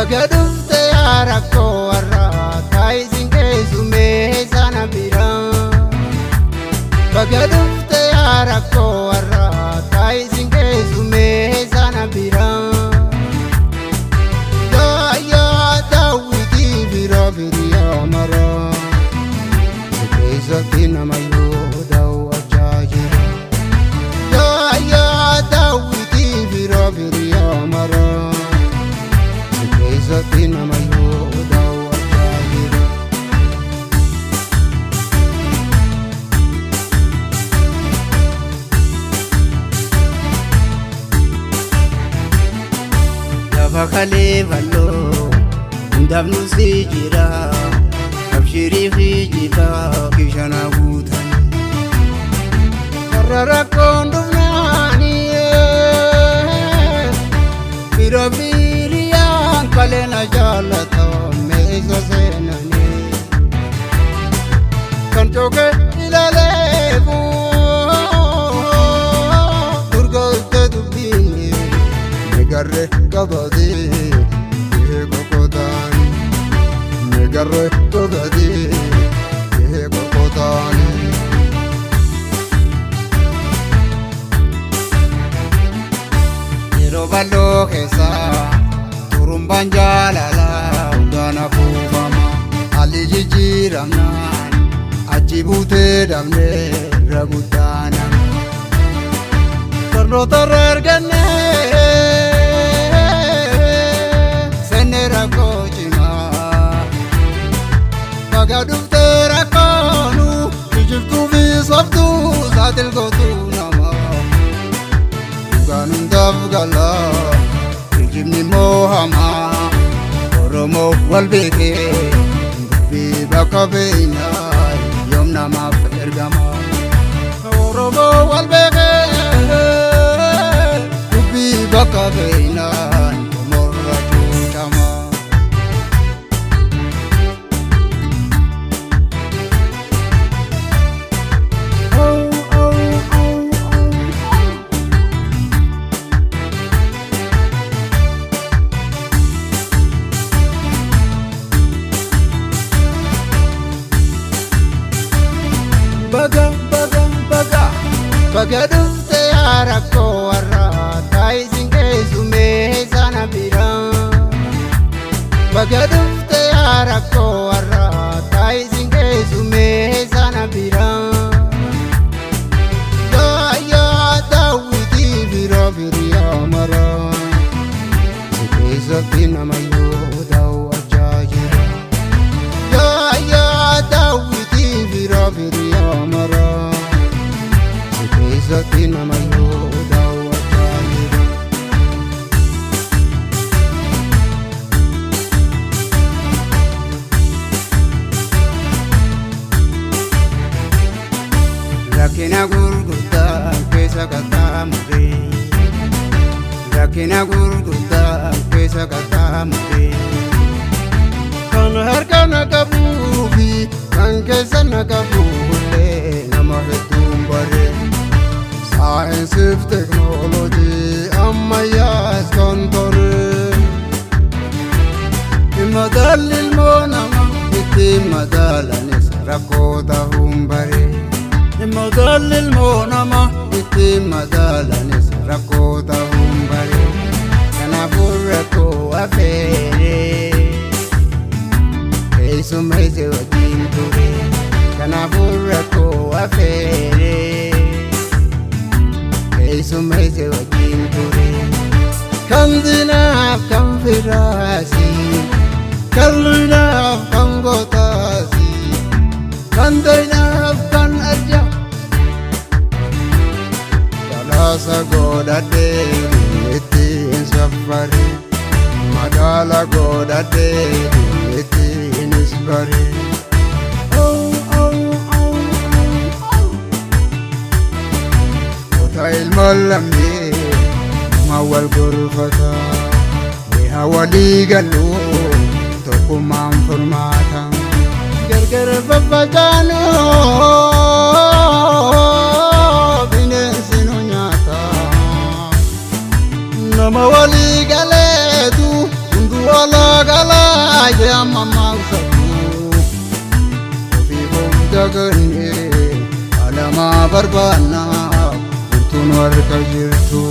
Baga dhufte yaa rakkoo warraa taayisin keessumee sana biraa. Baga dhufte yaa rakkoo warraa taayisin keessumee sana biraa. Yaa yaa daawwitii bira biriyaa maraa. Si keessatti nama yoo daawwachaa jira. Yaa yaa daawwitii bira biriyaa maraa. Si keessatti nama yoo daawwachaa jira. Lafa kalee bal'oo hundaaf nu si jira. Abshirii fi jibaa kishana guutanii. Warra rakkoon dhufnaanii bira biriyaan kaleena jaallata meesha seenanii. Kan cooke ilaaleefu durgolte dubbiin megarre qabatee qoqotaani. Megarre qabatee qoqotaani. Yeroo bal'oo keessa turumbaan jaalalaa hundaan afuufama. Haalli jijjiiramnaan achi buutee dhabnee irra guddaana. Barnoota irra argannee seenne rakkoo cimaa. Baga dhuftee rakkoonu kijibtuu fi sobtuu saaxil gootuu namaa. Dhugaan hundaaf gala kijibni immoo hamaa. Oromoo wal beekee dubbii bakka beeknaa yoom namaaf ergama. Oromoo wal beekee dubbii bakka beeknaa morra cuucama. Baga baga baga baga dhufte yaa rakkoo warraa taayisin keessumee sana biraa. Baga dhufte yaa rakkoo warraa taayisin keessumee sana biraa. Yaa yaa daawwitii bira biriyaa maraa. Si keessatti nama yoo daawwachaa jira. Yaa yaa daawwitii bira biriyaa maraa. Si keessatti nama yoo daawwachaa jira. Rakkina gurguddaa keessa qaxxaamuree. Rakkina gurguddaa keessa qaxxaamuree. Kan harka na qabuu fi kan keessa na qabu illee nama hedduun bare. Saayinsiif teknoolojii ammayyaas kan tore. Madaalli ilmoo namaa ittiin madaalanis rakkoo ta'uun bare. Madaalli ilmoo namaa ittiin madaalanis rakkoo ta'uun bare. Kanaafuu rakkoo afeeree keessummeesse wajjin ture. Kanaafuu rakkoo afeeree keessummeesse wajjin ture. Kan diinaaf kan firaasi, kan luynaaf kan gootaasi, kan doynaaf kan arja. Balaasa godhadhee ittiin saffare, madaala godhadhee ittiinis bare. Kota ilmaan lammii nama wal gorfata, mi'a walii galuu tokkummaan furmaata. Gargar faffacaanuu bineensi nu nyaata. Nama walii galeetu hunduu alaa. Baay'ee amma maawsatu ofii hunda gannee alamaa barbaanna furtuun harka jirtu.